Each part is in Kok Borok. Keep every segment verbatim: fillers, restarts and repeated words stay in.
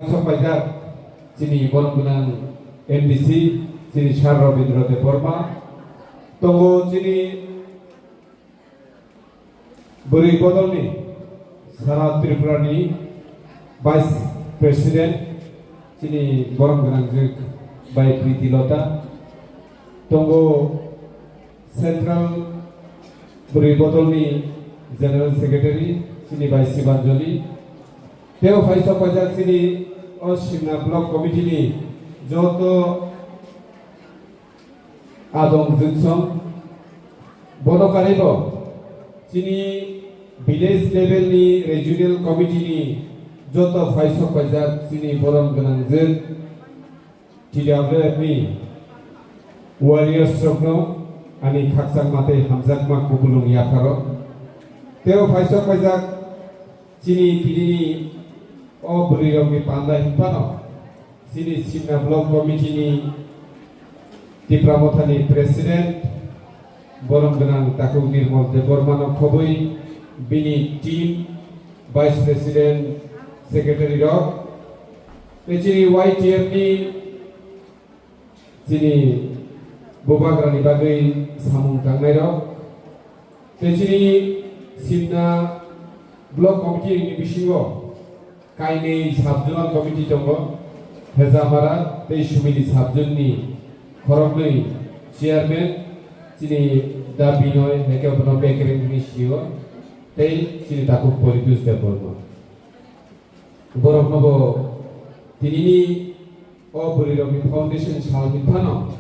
Sok paijak chini borom gwnang M D C, chini Sir Robindra Debbarma. Tongo chini bwrwi bodolni Sara Tripurani Vice President, chini borom gwnangjwk bai Priti Lota. Tongo Central bwrwi bodolni General Secretary, chini bai Sibanjali. Teo phai sok paijak chini o Simna Block Committee ni joto adong jwngsong. Bono karibo chini village level ni regional committee ni joto phai sok paijak chini borom gwnangjwk T W F ni warriors rokno ani khakchangma tei hamjakma kupulung yapharo. Teo phai sok paijak chini tinini o bwrwi rokni panda hinphano chini Simna Block Committee ni Tipra Mothani President borom gwnang Takhuk Nirmal Debbarmano khobwi bini team, Vice President, Secretary rok, tei chini Y T F ni chini bubagrani bagwi samung tangnai rok, tei chini Simna Block Committee ni bisingo kainwi sub-zonal committee tongo, Hezamara tei Sumili sub-zone ni khoroknwi chairman, chini Da Binoy, haikhe bono Bekereng ni C E O, tei chini Takhuk Politus Debbarma. Borokno bo tinini o bwrwirokni foundation sal hinphano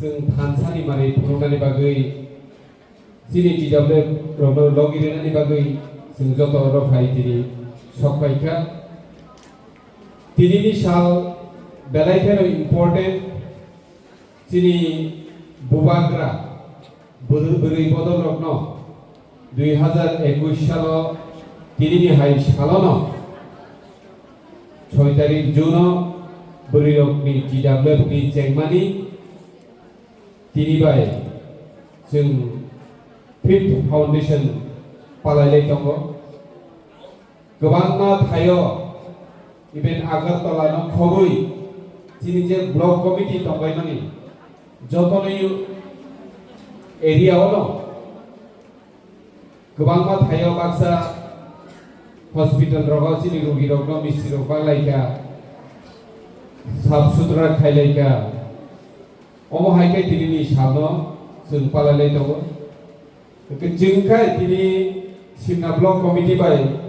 chwng thansani manwi phunuknani bagwi chini T W F rokno logi rwnani bagwi chwng joto oro phai tini sok paikha. Tinini sal belai kheno important. Chini bubagra bwrwi, bwrwi bodolrokno dui hazar ekush salo tinini hai salono soi tarik June o bwrwirokni T W F ni chengmani tini bai chwng fifth foundation palailai tongo. Kwbangma thaio, even Agartala no khobwi chini je block committee tongbaimani, jotoni area o no kwbangma thaio baksa hospital rogo chini rugi rokno mistri rok baglaikha, sap sutra khailaikha, omo hai khe tinini salno chwng palailai tongo. Hwnkhe chwng khai tini Simna Block Committee bai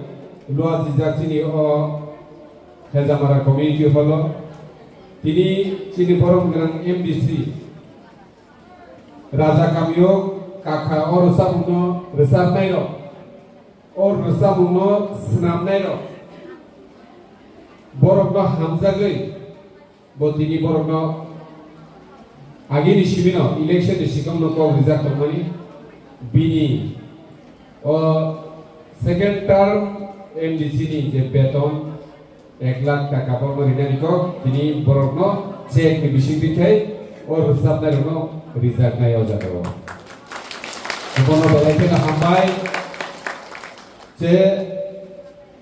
luajijak chini o Hezamara Community Hall o. Tini chini borom gwnang M D C Raja Kamio kakha o rwchapmungno rwchapnairok, o rwchapmungno swnamnairok, borokno hamjagwi bo tini borokno agini simino election ni sikang no kok rijak tongmani bini o second term M D C ni je beton ek lakh taka borokno rinani kok tini borokno check ni bising twi khai o rwchapnai rokno rijaknai o jaga o. Bono belai kheno hambai je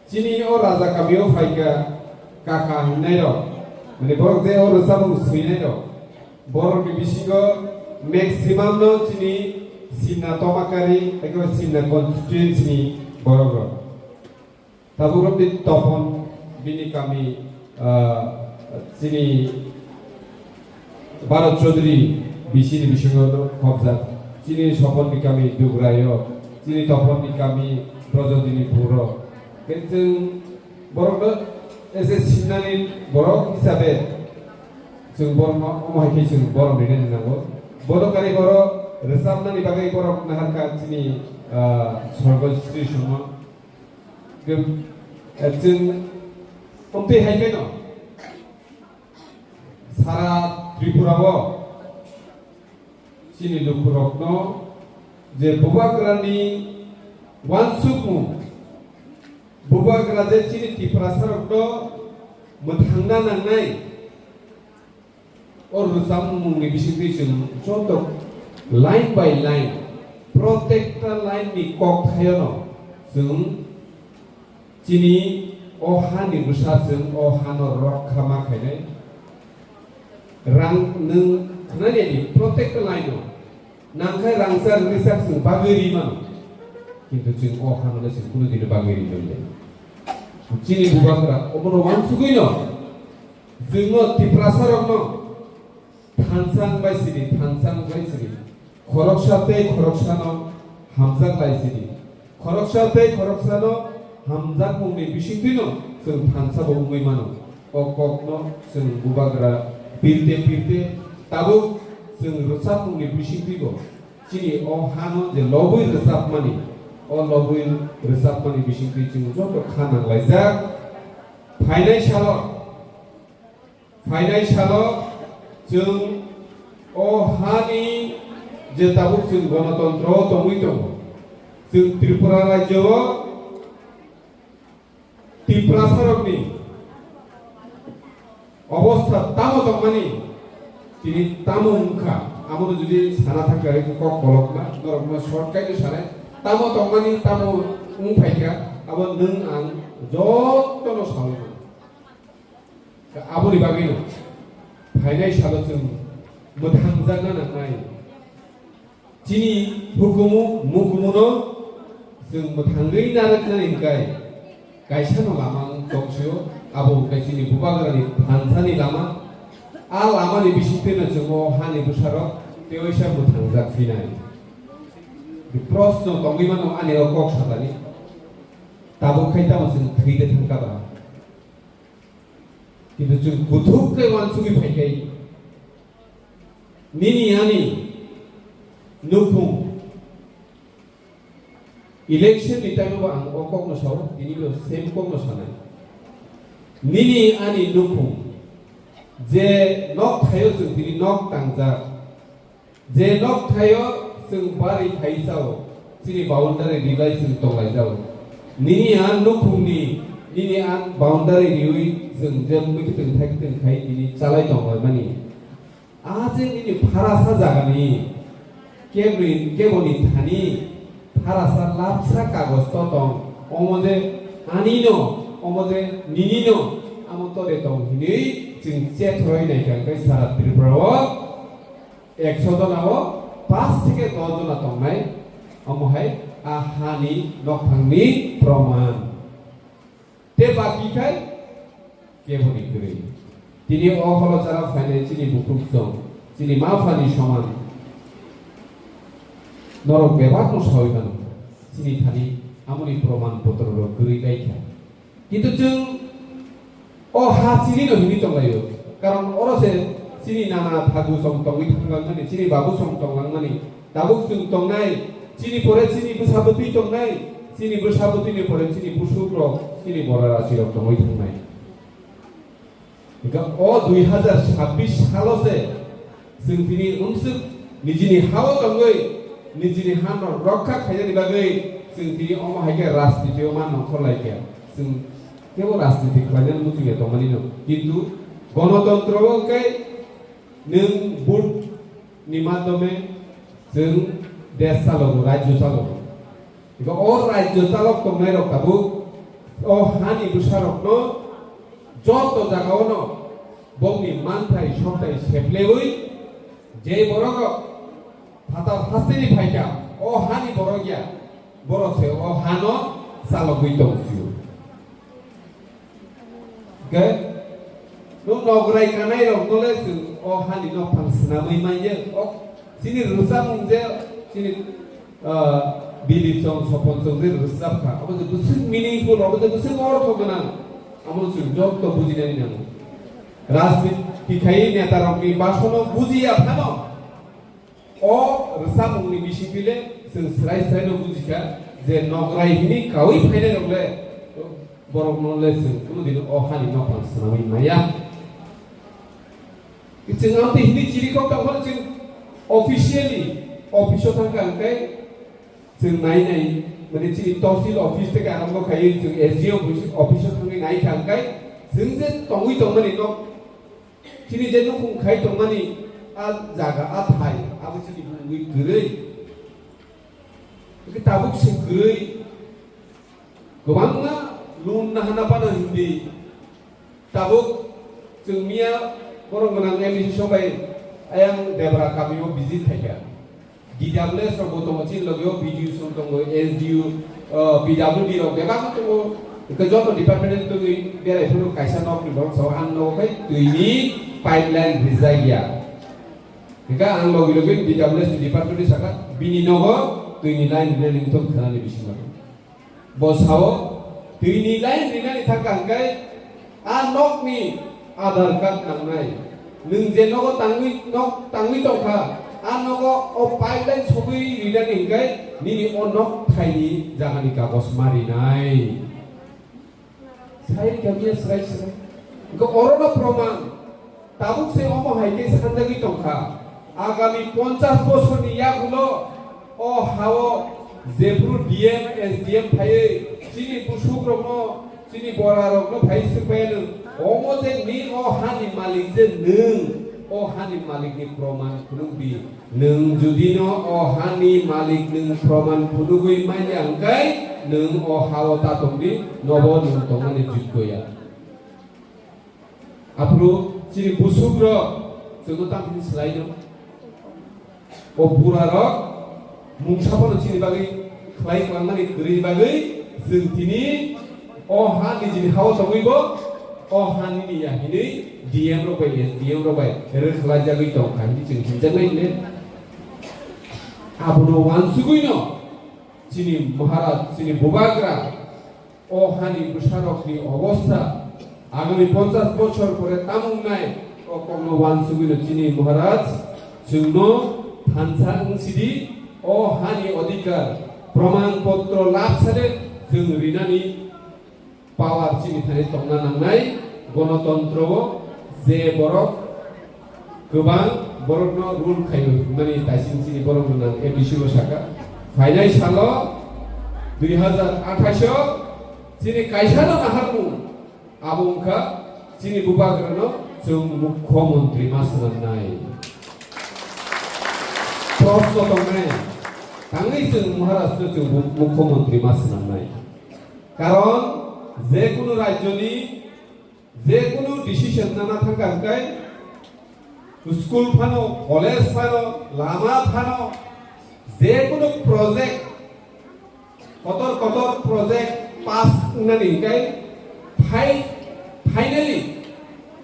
Chini o Raja Kamio phaikha kakha hinnairok, mane borok je o rwchapmung swinairok, borokni bisingo maximum no chini Simna Tomakari, eko Simna constituency ni borok rok. Tabuk rok ni Topon bini kami, ah, chini Bharat Chaudhary B C ni bisingo khobjak. Chini Sopon ni kami Dugraio, chini Topon ni kami Brojodini Puro. Khe chwng borokno ese simnani borok hisabe chwng borokno omo hai khe chwng borom rinani nango. Bono kari borok rwchapnani bagwi borok naharkha chini, ah, Sorgo Sri Sumon. Khe, eh, chwng omtwi hai kheno Sara Tripura o chini lukurokno je bubagrani uansukmung, bubagra je chini Tiprasarokno mwthangna nangnai, o rwchapmungni bisingtwi chwng joto line by line, protekta line ni kokthaiono chwng chini O hani bwsa chwng o hano rokha ma khainai. Rang nwng khwnani di protect line o. Nangkhai rangchak rwchak chwng bagwi ri mano. Kintu chwng o hano le chwng kunu dino bagwi ri manya. Chini bubagra obono wansugwi no. Chwngno Tiprasa rokno thansa wngbai sidi, thansa wngbai sidi. Khoroksa tei khoroksano hamjak lai sidi. Khoroksa tei khoroksano hamjakmungni bisingtwino chwng thansa bo wngwi mano. O kokno chwng bubagra pirte pirte tabuk chwng rwchapmungni bisingtwibo chini o hano je lobwi rwchapmani, o lobwi rwchapmani bisingtwi chwng joto kha nanglaijak. Phainai salo Phainai salo chwng o hani je tabuk chwng gonotontro tongwi tongo, chwng Tripura rajyo o Tiprasarokni obostha tamo tongmani, tini tamo wngkha, amono jodi sana thangkha hai khe kok kolokma, norokno short khaino sanai, tamo tongmani, tamo wngphaikha, abo nwng ang jotono saui mano. Aboni bagwino phainai salo chwng mwthangjakna nangnai. Chini hukumu mukumuno chwng mwthangwi narwknani hwnkhe kaisano lama wng tongsio, abo hwnkhe chini bubagrani thansani lama. A lamani bisingtwino chwng o hani bwsarok tewaisa mwthangjak phinai. Proshno tongwi mano ani o kok satani. Tabuk khai tamo chwng thwi de thangkha ba? Kintu chwng kuthuk khe uansugwi phai khe, nini ani nukhung election ni time bo ang o kokno sao, tini bo same kokno sanai. Nini ani nukhung je nok thaio chwng tini nok tangjak, je nok thaio chwng bari khai chao, chini boundary ribai chwng tonglai jao. Nini ang nukhungni, nini ang boundary riwi chwng je mwkhitwng thaikitwng khai tini chalai tonglaimani. A je nini pharasa jagani, keboni, keboni thani pharasa lapsa kagoj to tong, omo je anino, omo je ninino, amo to de tong hinwi chwng chethroi naikha khe sara Tripura o. Ekso jona o pash theke dos jona tongnai, omo hai a hani nokphangni proman. Te baki khai keboni kwrwi. Tini o holo jara phainai chini bukhuk song, chini ma phani soman. Norok bebak no sawi mano, chini thani amoni proman potro rok kwrwi bai kha. Kintu chwng o ha chini no himwi tonglaio. Karon oro se chini nana thagu song tongwi thanglangmani, chini babu song tonglangmani, tabuk chwng tongnai, chini pore chini bwsa bwtwi tongnai, chini bwsa bwtwini pore chini busuk rok, chini bora rasi rok tongwi thangnai. Hingkhe o dui hazar sabbish salo se chwng tini umswk nijini ha-o tongwi, nijini hano rokha khainani bagwi chwng tini omo hai khe rajniti o ma nongkhor lai khe. Chwng kebo rajniti khlainani muchungya tongmani no. Kintu gonotontro o hwnkhe nwng vote ni madhyome chwng desh chalogo, rajyo chalogo. Eba o rajyo chalok tongnai rok tabuk o hani bwsa rokno joto jaga ono bongni manthai sokthai seplewi je borok rok phatar hasteni phaikha o hani borok ya borok se o hano chalogwi tong sio. Hwnkhe, nwng nograi kanai rok no le chwng o hani nokphang swnamwi manya. O chini rwchapmung je chini, ah, Bili Chong, Sopon Chong je rwchap kha. Abo je bwswk meaningful, abo je bwswk ortho gwnang. Amo chwng joto bujinani nango. Rajniti khai neta rokni basono bujiya phano. O rwchapmungni bisingtwi le chwng swrai swraino bujikha je nograi hwnwi kaui phainairok le borokno le chwng kunu dino o hani nokphang swnamwi maya. Chwng amtwi hwnwi chirikhok tongphano chwng officially office-o thangkha hwnkhe chwng nai nai mane chini tosil office theke arombo khaiwi chwng S D O office-o thangwi naikha hwnkhe chwng je tongwi tongmani nok Chini je nukhung khai tongmani a jaga, a thai, abo chini bumungwi kwrwi. Hwnkhe tabuk se kwrwi. Kwbangma Loan nahana phano hindi. Tabuk chwng miya borok gwnang M D C sobai ayang Debra kamio visit khaikha. D W S rok bo tongo, chini logio B D O song tongo, S D O, uh, P W D rok bebak tongo. Hwnkhe joto department twi berai phano kaisa nok ni borok sao ang nogo khai twi ni pipeline rijak ya. Hwnkhe ang logi logi D W S ni department ni saka bini nogo twi ni line rinani wngthok khwnani bisingo. Bo sao, twi ni line rinani thangkha hwnkhe a nokni Aadhaar card nangnai. Nwng je nogo tangwi, nok tangwi tongkha, a nogo o pipeline sogwi rinani hwnkhe nini o nok thaini jagani kagoj ma rinai. Sai kamiya srai srai. Hwnkhe orono proman. Tabuk se omo hai khe sanjagwi tongkha, agami ponchash bosorni yagulo o hao jephru D M, S D M phaiwi chini busukrokno, chini borarokno phai swngbaiyano, omo je ni o hani malik je nwng, o hani malikni proman phunukdi. Nwng judino o hani malik nwng proman phunugwi manya hwnkhe, nwng o hao ta tongdi, nobo nwng tongmani jukgo ya. Aphuru chini busukrok chwngno tamo hwnwi swlaino? O burarok mungsa phano chini bagwi khlai kwlangmani kwrwini bagwi chwng tini o ha nijini hao tongwibo o ha nini ya hinwi D M rok bai, S D M rok bai rwkhlaijagwi tongkha hinwi chwng hinjaknai hwnwi. Abono uansugwino chini Maharaj, chini Bubagra, o hani bwsarokni obostha, agami ponchash bochor pore tamo wngnai, o kokno uansugwino chini Maharaj chwngno thansa wngsidi, o hani odhikar proman potro lab sale chwng rinani power chini thani tongna nangnai, gonotontro o je borok kwbang borokno rule khaio hwnmani taising chini borok gwnang A D C bo saka. Phainai salo dui hazar athais o chini kaisano naharmung abo wngkha chini bubagrano chwng mukhyamantri ma swnamnai. Proshno tongnai, tangwi chwng Maharashtra chwng bu-, mukhyamantri ma swnamnai. Karon je kunu rajyoni je kunu decision nana thangkha hwnkhe school phano, college phano, lama phano, je kunu project, kotor kotor project pass wngnani hwnkhe phai-, finally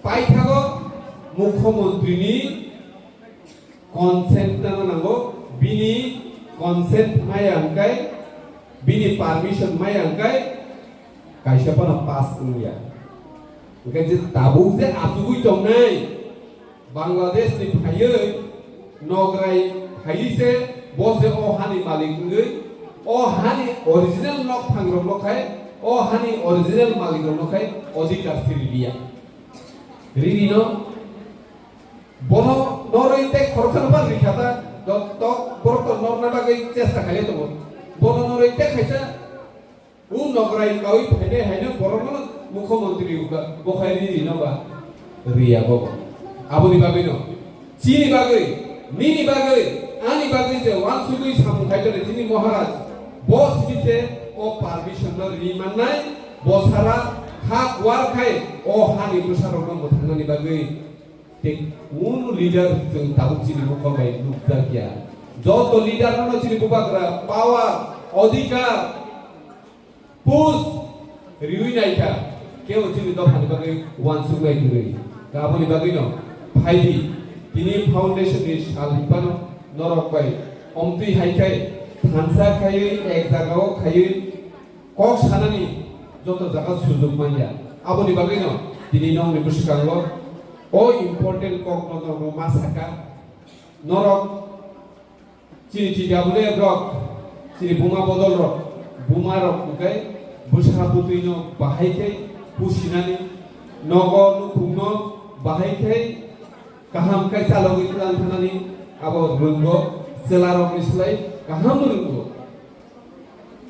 paithago mukhyamantrini consent nano nango, bini consent maya hwnkhe, bini permission maya hwnkhe kaisa phano pass wngya. Hwnkhe je tabuk je achugwi tongnai Bangladesh ni phaiwi nograi phaiwi se bo se o hani malik wngwi o hani original nok phangrok no khai o hani original malik rok no khai odhikar siri liya. Rini no Bono norwi tei khoroksa no ba rikha ta, dok tok borok to norna bagwi chesta khaile tongo. Bono norwi tei khaisa u nograi kaui phainai haino borokno mukhyamantri uka, bo khai ri rino ba? Riya bo. Aboni bagwino chini bagwi, nini bagwi, ani bagwi je uansugwi samung khai tongo chini Maharaj, bo simi se o permission no ri mannai, bo sara ha kuar khai o hani bwsarokno mwthangnani bagwi. Tei kunu leader chwng tabuk chini mokol bai nukjak ya. Joto leader no chini bubagra power, odhikar, post riwi naikha. Kebo chini dophani bagwi uansuknai kwrwi. Aboni bagwino phaidi tini foundation ni sal hinphano norok bai omtwi hai khai thansa khaiwi ek jagao khaiwi kok sanani joto jaga sujok manya. Aboni bagwino tini nokni bwskango o important kokno norok ma saka. Norok chini T W F rok, chini buma bodol rok, buma rok hwnkhe bwsa bwtwino bahai khe pusinani, nogo nukhungno bahai khe kaham khe chalogwi twlang thanani abo rwngo, chwla rokni slai kaham rwngo.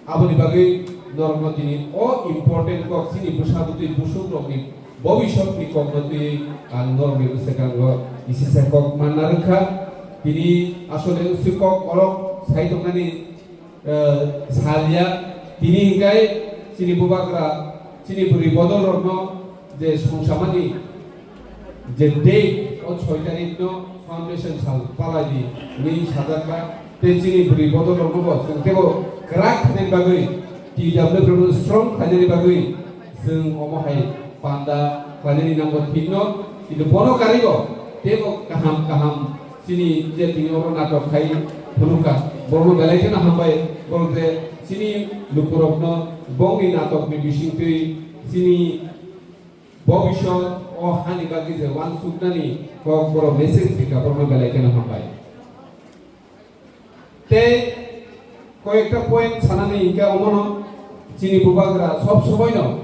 Aboni bagwi norokno tini o important kok chini bwsa bwtwi busukrokni bobiswkni kokno twiwi ang norokni bwskango kisisa kok manna rwkha. Tini asole usi kok orok sai tongnani, eh, salya. Tini hwnkhe chini bubagra Chini bwrwi bodol rokno je songsamani je date o soi tarikh no foundation sal palai di hinwi sajak ba, tei chini bwrwi bodol rokno bo chwng teibo kwrak khainani bagwi, T W F rokno strong khainani bagwi chwng omo hai panda khlainani nango thik no, kintu bono karwi bo teibo kaham kaham chini je tini oro natok khai phunukha, borokno belai kheno hambai, borok je chini lukurokno bongni natokni bisingtwi chini bobisot o hani bagwi je uansuknani kok borok message rikha, borokno belai kheno hambai. Tei koyekta point sanani hinkhe omono chini bubagra sob somoino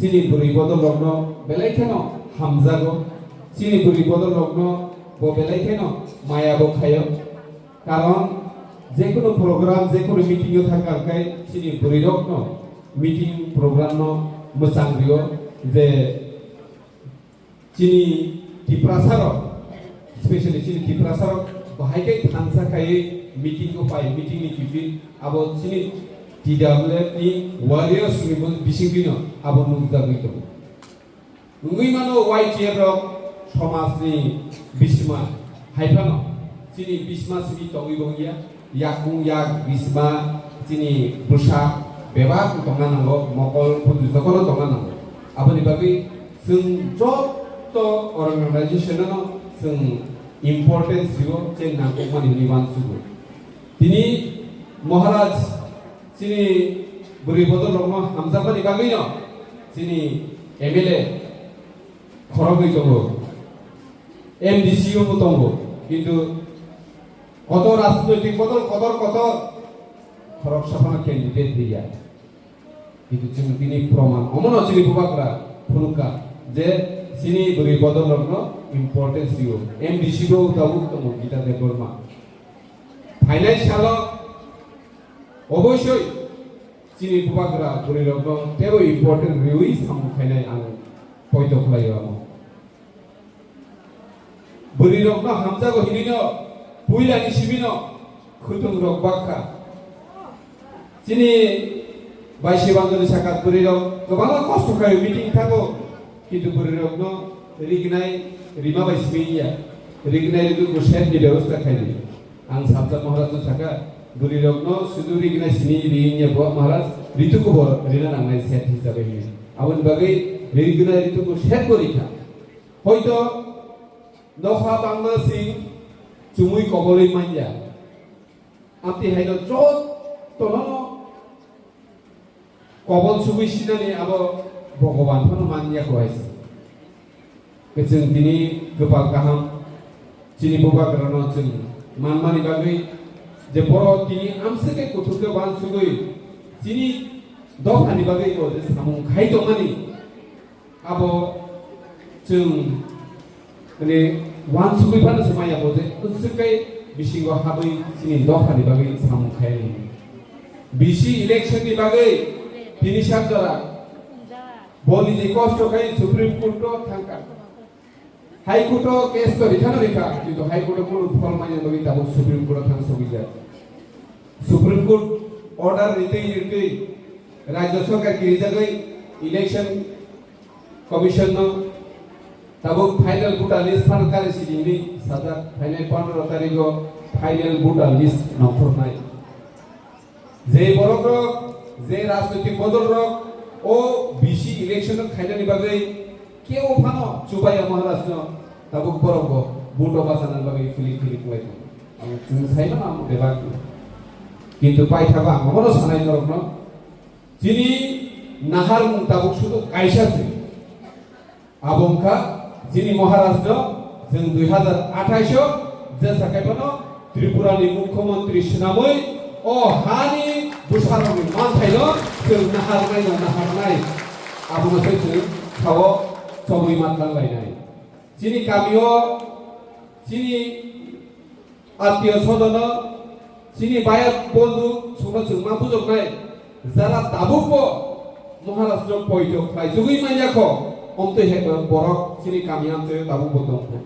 chini bwrwi bodol rokno belai kheno hamjago, chini bwrwi bodol rokno bo belai kheno maya bo khaio. Karon jekunu program, jekunu meeting o thangkha hwnkhe chini bwrwi rokno meeting program no mwchang rio je chini Tiprasa rok, specially chini Tiprasa rok bahai khe thansa khaiwi meeting o pai, meeting ni kiphil abo chini T W F ni warriors ni bo bisingtwi no abo nukjagwi tongo. Wngwi mano Y T F rok somajni bisima hai phano chini bisima simi tongwi bo wngya, yakung yak bisima chini bwsa bebak tongna nango, mokol phutu jotono tongna nango. Aboni bagwi chwng joto organization no chwng importance rio, chini nangkukmani hinwi uansugo. Tini Maharaj chini bwrwi bodol rokno hamjakmani bagwino chini M L A khoroknwi tongo, M D C o bo tongo, kintu kotor rajnoitik bodol kotor kotor khoroksa phano candidate riya. Kintu chwng tini proman omono chini bubagra phunukha je chini bwrwi bodol rokno importance rio. M D C bo tabuk tongo Gita Debbarma. Phainai salo oboisoi chini bubagra bwrwi rokno teibo important riwi samung khainai ang poito khlaio amo. Bwrwi rokno hamjago hinwino puilani simino khwtwng rok bakha. Chini baisi bandori saka bwrwi rok kwbangma kosto khaio meeting thango. Kintu bwrwi rokno rignai rima bai simi ya, rignai ridu ko set ni bebostha khaidi. Ang sabjak Maharaj no saka, bwrwi rokno sudu rignai simi ri ya bo Maharaj, ritu ko bo rina nangnai set hisabe hini. Aboni bagwi rignai ritu ko set bo rikha. Hoito nokha bangma sing chumui kobolwi manya. Amtwi haino jotono kobol sugwi sinani abo Bhogoban phano man ya kho hai se. Khe chwng tini kwpal kaham chini bubagrano chwng manmani bagwi je borok tini amswk khe kuthuk khe uansugwi chini dophani bagwi bo je samung khai tongmani. Abo chwng, mane, uansugwi phano se maya bo je, kwswk khe bisingo habwi chini dophani bagwi samung khai. B C election ni bagwi tini sak jora boni je kosto khai Supreme Court o thangkha. High Court o case to rikha no rikha, kintu High Court o kunu phol manya bagwi tabuk Supreme Court o thang sogwi jak. Supreme Court order ritwi ritwi Rajya Sarkar kirijagwi election Commission no tabuk final voter list phano kare sidi hinwi sajak, phainai pondro tarikh o final voter list nongkhornai. Je borok rok, je rajnoitik bodol rok o B C election no khainani bagwi kebo phano chubaya Maharaj no tabuk borok bo vote o bachana bagwi philik philik wngwi tongo. Ang chwng sai mano ang bebak no. Kintu paithago ang obono sanai norok no. Chini naharmung tabuk sudu kaisa se. Abo wngkha chini Maharaj no chwng dui hazar athais o jesa kaiphano Tripura ni Mukhyamantri swnamwi o hani bwsarokni manthaino chwng naharnaino naharnai. Abono se chwng sao chobwi matlang lainai. Chini kamio chini Attiyo sojono, chini bayat bondhu, songno chwng ma bujoknai, jara tabukbo Maharashtra poito khlaijagwi manya kho, omtwi hai borok chini kami amchaio tabukbo tongkho.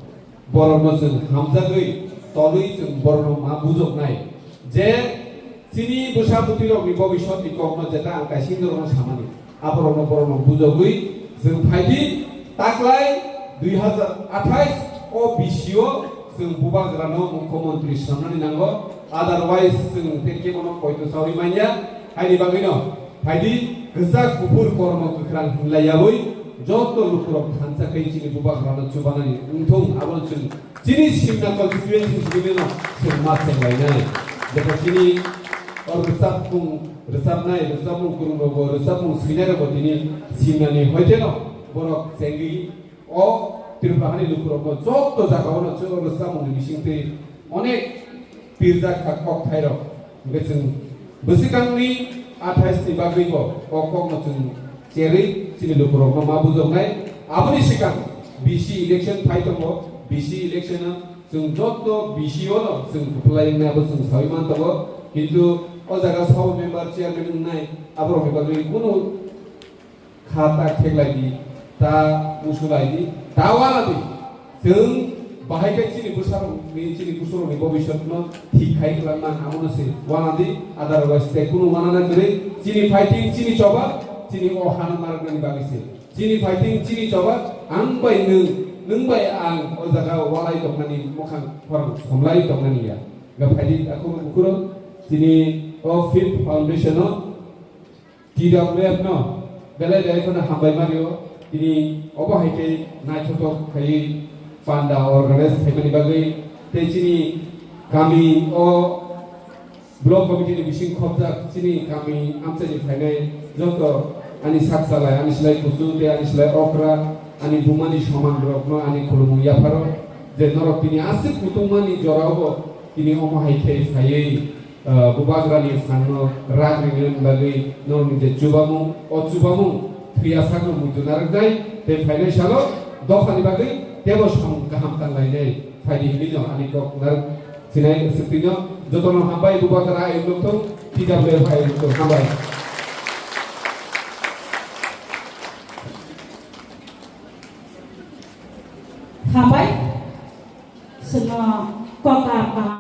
Borokno chwng hamjagwi tolwi chwng borokno ma bujoknai je chini bwsa bwtwirokni bobiswtni kokno jeta ang kaising norokno samani. Aborokno borokno bujogwi chwng phaidi, taklai dui hazar athais o bisio chwng bubagrano mukhyamantri swnamnani nango, otherwise chwng tei kebono poito saui manya. Haini bagwino phaidi, kwchak kuphur kormo kwkhrang hinlaiyaui joto lukurok thansa khe chini bubagrano chubanani wngthung, abono chwng chini simna constituency simi no chwng ma chenglainai. Jekha chini o rwchapmung, rwchapnai, rwchapmung kwrwng rogo, rwchapmung swinai rogo tini simnani hoite no borok chengwi o Tripura hani lukurokno joto jagao no chwng rwchapmung ni bisingtwi onek pirjak kha kok thairok. Hwnkhe chwng bwswkangni athais ni bagwi bo o kokno chwng cherwi chini lukurokno ma bujoknai. Aboni swkang B C election phai tongo, B C election o chwng joto B C o no chwng kwplai wngnai abo chwng saui man tongo. Kintu o jaga sabo member chairman wngnai aborokni bagwi kunu kha ta kheklai di, ta musulai di, ta wana di. Chwng bahai khe chini bwsarokni, chini bwsarokni bobiswtno thik khai kwlangma, abono se wana di, otherwise tei kunu wana na kwrwi. Chini fighting, chini choba, chini o hano narwknani bagwi se. Chini fighting, chini choba, ang bai nwng, nwng bai ang o jaga walai tongnani, mokhang khorang somlai tongnani ya. Ga phaidi akhoro bukhuro, chini o fifth foundation o, T W F no belai belai kheno hambai mario, tini obo hai khe naithothok khaiwi panda organize khaimani bagwi, tei chini kami o block committee ni bising khopjak chini kami amchaini phainai joto ani sak salai, ani slai kuchuk tei ani slai okra, ani bumani soman rokno ani khulumung yapharo, je norok tini aswk kutungmani jorao bo tini omo hai khe phaiwi ah, bubagrani phanno rak rinani bagwi norokni je chubamung, o chubamung thwiya sakno muitu narwknai, tei phainai salo dophani bagwi teibo samung kaham tanglainai phaidi hinwi no ani kok narwk sinai swktwino. Jotono hambai, bubagra ayuk nukthung, T W F ayuk nukthung, hambai. Hambai. Chwngno